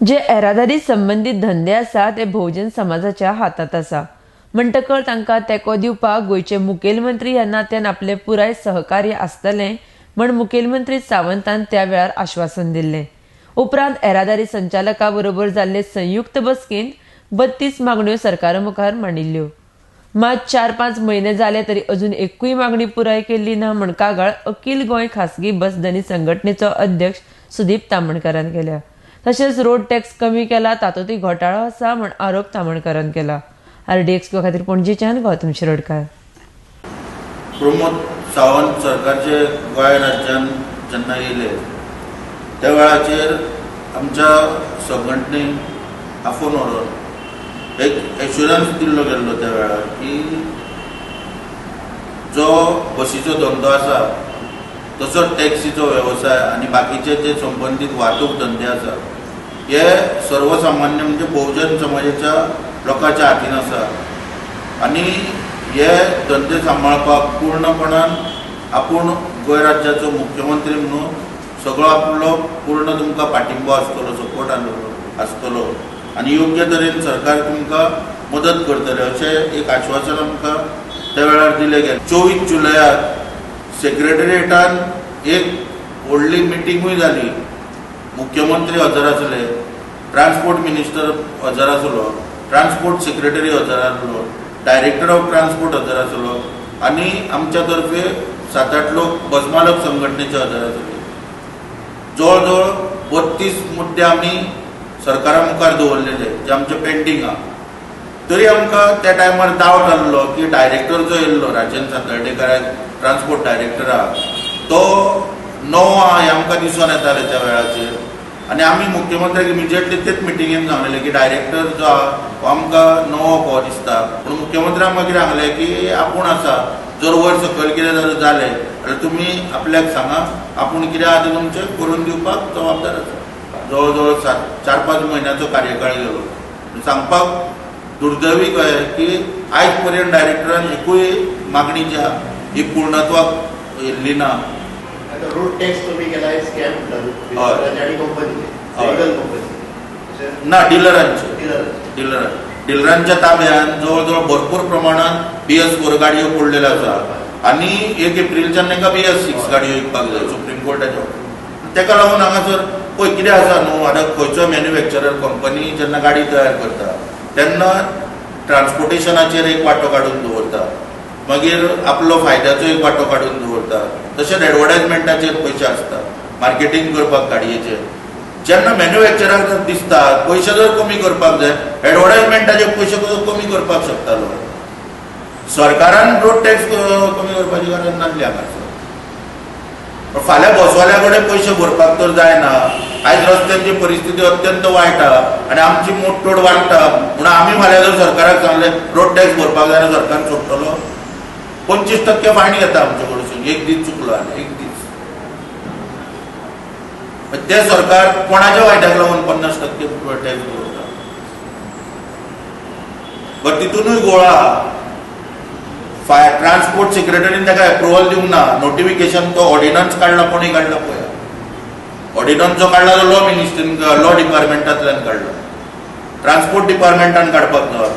जे येरादारी संबंदीत धंदे आसा ते भोवजन समाजाच्या हातांत आसा, म्हणटकर तांकां तेंको दिवपाक गोंयचे मुखेलमंत्री ह्या नात्यान आपले पुराय सहकार्य आसतलें म्हण मुखेलमंत्री सावंतान त्या वेळार आश्वासन दिल्लें. उपरांत येरादारी संचालका बरोबर जाल्ले संयुक्त बसकेंत 32 मागण्यो सरकारा मुखार मांडिल्ल्यो. मात 4-5 म्हयने जाले तरी अजून एकूय मागणी पुराय केल्ली ना म्हण कागाळ अखील गोंय खासगी बस धनी संघटनेचो अध्यक्ष सुदीप तामणकारान केल्या. तशेंच रोड टॅक्स कमी केला तातूंतय घोटाळो आसा म्हण आरोप तामणकारान केला. आरडीएक्स खातीर पणजेच्यान गौतम शिरोडकार. प्रमोद सावंत सरकारचे गोंय राज्यान जेन्ना येयले त्या वेळाचेर आमच्या संघटनेक आफोवन व्हरून एक एश्युरन्स दिल्लो गेल्लो त्या वेळार की जो बशीचो धंदो आसा तसोच टॅक्सीचो वेवसाय आनी बाकीचे जे संबंदीत वाहतूक धंदे आसा हे सर्वसामान्य म्हणजे बहुजन समाजाच्या लोकांच्या हातीन आसा आनी हे धंदे सांबाळपाक पूर्णपणान आपूण गोंय राज्याचो मुख्यमंत्री म्हणून सगळो आपलो पूर्ण तुमकां पाठिंबो आसतलो, सपोर्ट आसतलो आनी योग्य तरेन सरकार तुमकां मदत करतले अशें एक आश्वासन आमकां त्या वेळार दिलें गेलें. 24 जुलयाक सेक्रेटरिएटान एक व्हडली मिटिंगूय जाली. मुख्यमंत्री हजर आसले, ट्रान्सपोर्ट मिनिस्टर हजर आसलो, ट्रान्सपोर्ट सेक्रेटरी हजर आसलो, डायरेक्टर ऑफ ट्रान्सपोर्ट हजर आसलो आनी आमच्या तर्फे 7-8 लोक बसमालक संघटनेचे हजर आसले. जवळ जवळ 32 मुद्दे आमी सरकारा मुखार दवरलेले जे आमचे पेंडींग आहा. तरी आमकां त्या टायमार डावट आसलो की डायरेक्टर जो येयल्लो, राजन सातर्डेकर, ट्रान्सपोर्ट डायरेक्टर आहा, तो नवो आहा हें आमकां दिसून येतालें त्या वेळाचेर. आनी आमी मुख्यमंत्र्याक इमिजिएटली तेच मिटिंगेन सांगलेले की डायरेक्टर जो आहा हो आमकां नवो कसो दिसता. पूण मुख्यमंत्र्यान आमकां कितें सांगलें की आपूण आसा, जर वयर सकयल कितें जर जालें जाल्यार तुमी आपल्याक सांगा, आपूण कितें आहा तें तुमचें करून दिवपाक जबाबदार आसा. जवळ जवळ 4-5 म्हयन्याचो कार्यकाळ गेलो. सांगपाक दुर्दैवी कळ्ळें की आयज पर्यंत डायरेक्टरान एकूय मागणी जी आहा ही पूर्णत्वाक येयल्ली ना. आता रोड टॅक्स कमी केला, हे स्कॅम म्हणटात आनी कंपनीचे, व्हेकल कंपनी. ना, डिलरांचे. डिलर. डिलरांच्या ताब्यात जवळ जवळ भरपूर प्रमाणात बीएस 4 गाडयो पडलेल्यो आसा आनी 1 एप्रिलच्यान तांकां बीएस 6 गाडयो विकपाक जाय सुप्रीम कोर्टाच्या. तेका लागून हांगासर पळय कितें आसा न्हू, आतां खंयचो मॅन्युफॅक्चरर कंपनी जेन्ना गाडी तयार करता तेन्ना ट्रान्सपोर्टेशनाचेर एक वांटो काडून दवरता, मागीर आपलो फायद्याचो एक वांटो काडून दवरता, तशेंच एडवर्टायजमेंटाचेर पयशे आसता, मार्केटींग करपाक गाडयेचेर. जेन्ना मॅन्युफॅक्चराक जर दिसता पयशे जर कमी करपाक जाय, एडवर्टायजमेंटाचे पयशे कमी करपाक शकतालो. सरकारान रोड टॅक्स कमी करपाची गरज नासली हांगासर. पण फाल्यां बसवाल्या कडेन पयशे भरपाक तर जायना. आयज रस्त्यांची परिस्थिती अत्यंत वायट आहा आनी आमची मोडतोड वाडटा म्हणून आमी फाल्यां जर सरकाराक सांगलें रोड टॅक्स भरपाक जायना, सरकार सोडटलो? 25% फायन घेता आमचे कडसून एक दीस चुकलो आनी एक दीस. ते सरकार कोणाच्या वायटाक लागून 50% टॅक्स दवरता? बट तितूनय गोळा फायर ट्रान्सपोर्ट सेक्रेटरीन ताका एप्रुवल दिवंक ना. नोटिफिकेशन तो ऑर्डिनन्स काडला, कोणी काडला पळया. ऑर्डिनन्स जो काडला तो लॉ मिनिस्ट्रीन, लॉ डिपार्टमेंटांतल्यान काडला, ट्रान्सपोर्ट डिपार्टमेंटान काडपाक ना.